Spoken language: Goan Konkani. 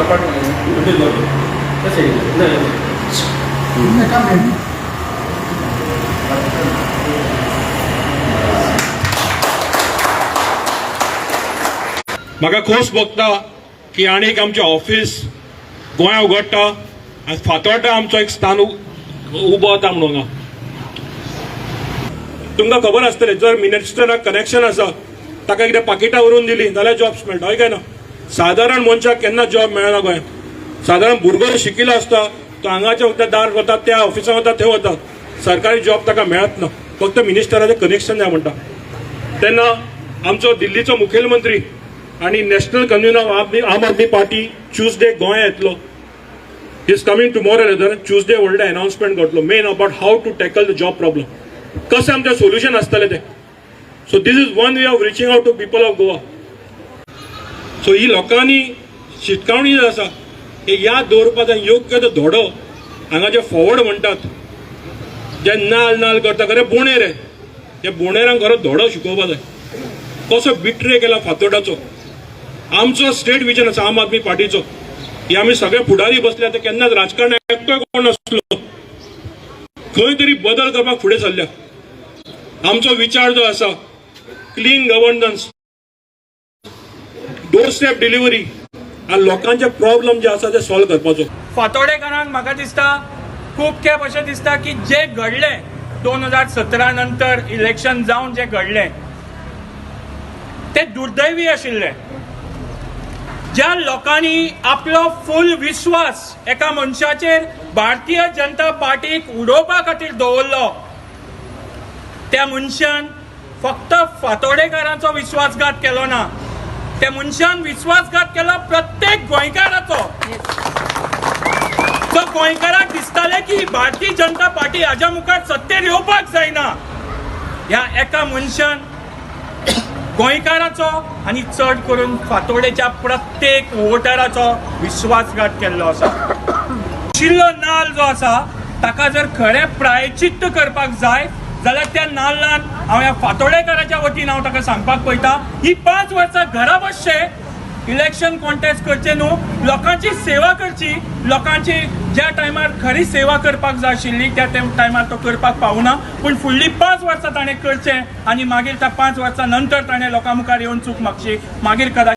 सपाट. म्हाका खोस भोगता की आनीक आमचें ऑफिस गोंया उगडटा आनी फातोर्डा आमचो एक स्थान उबो जाता म्हणून हांगा तुमकां खबर आसतलें, जर मिनिस्टराक कनेक्शन आसा, ताका कितें पाकिटां व्हरून दिलीं जाल्यार जॉब्स मेळटा, हय काय ना? सादारण मनशाक केन्ना जॉब मेळना गोंयांत. सादारण भुरगो शिकिल्लो आसता, तो हांगाचे वता, दार वता, त्या ऑफिसांत वता, थंय वता, सरकारी जॉब ताका मेळत ना. फक्त मिनिस्टराचें कनेक्शन जाय म्हणटा. तेन्ना आमचो दिल्लीचो मुखेलमंत्री आणि नॅशनल कन्व्हिनर आम आदमी पार्टी ट्युजडे गोंया येतलो. Is coming tomorrow, rather Tuesday. व्हडलें अनाउन्समेंट करतलो, main about how to tackle the job problem, कशें आमचें सोल्युशन आसतलें तें. So this is one way of reaching out to people of Goa. So ही लोकांनी शिटकावणी जी आसा, हे याद दवरपाक जाय. योग्य तो धडो हांगा जे फॉरवर्ड म्हणटात, जे नाल नाल करता, खरें बोणेर हे, हे बोणेरांक खरो धडो शिकोवपाक जाय, कसो बिट्रे केला फातोर्डाचो. आमचो स्टेट विजन आसा आम आदमी पार्टीचो, ही आमी सगळे फुडारी बसले ते केन्नाच राजकारण एकटोय कोण नासलो, खंय तरी बदल करपाक फुडें सरल्या. आमचो विचार जो आसा, clean governance, door step delivery आनी लोकांचे प्रॉब्लम जे आसा ते सॉल्व करपाचो. फातोडेकारांक म्हाका दिसता खूब खेप अशें दिसता की जे घडलें 2017 नंतर इलेक्शन जावन जें घडलें तें दुर्दैवी आशिल्लें. ज्या लोकांनी आपलो फूल विस्वास एका मनशाचेर, भारतीय जनता पार्टीक उडोवपा खातीर दवरलो, त्या मनशान फक्त फातोडेकारांचो विश्वासघात केलो ना, त्या मनशान विश्वासघात केलो प्रत्येक गोंयकाराचो. तो गोंयकाराक दिसताले की भारतीय जनता पार्टी हाज्या मुखार सत्तेर येवपाक जायना. ह्या एका मनशान गोंयकाराचो आनी चड करून फातोडेच्या प्रत्येक वोटराचो विश्वासघात केल्लो आसा. शिल्लो नाल जो आसा, ताका जर खरें प्रायचित्त करपाक जाय जाल्यार त्या नाल्लान हांव ह्या फातोडेकाराच्या वतीन हांव ताका सांगपाक पळयता, ही 5 वर्सां घरा बसचें, इलेक्शन कॉन्टेस्ट करचे न्हू, लोकांची सेवा करची. लोकांची ज्या टायमार खरी सेवा करपाक जाय आशिल्ली त्या टायमार तो करपाक पावना, पूण फुडली 5 वर्सां ताणें करचें आनी मागीर त्या 5 वर्सां नंतर ताणें लोकां मुखार येवन चूक मागची. मागीर कदाचित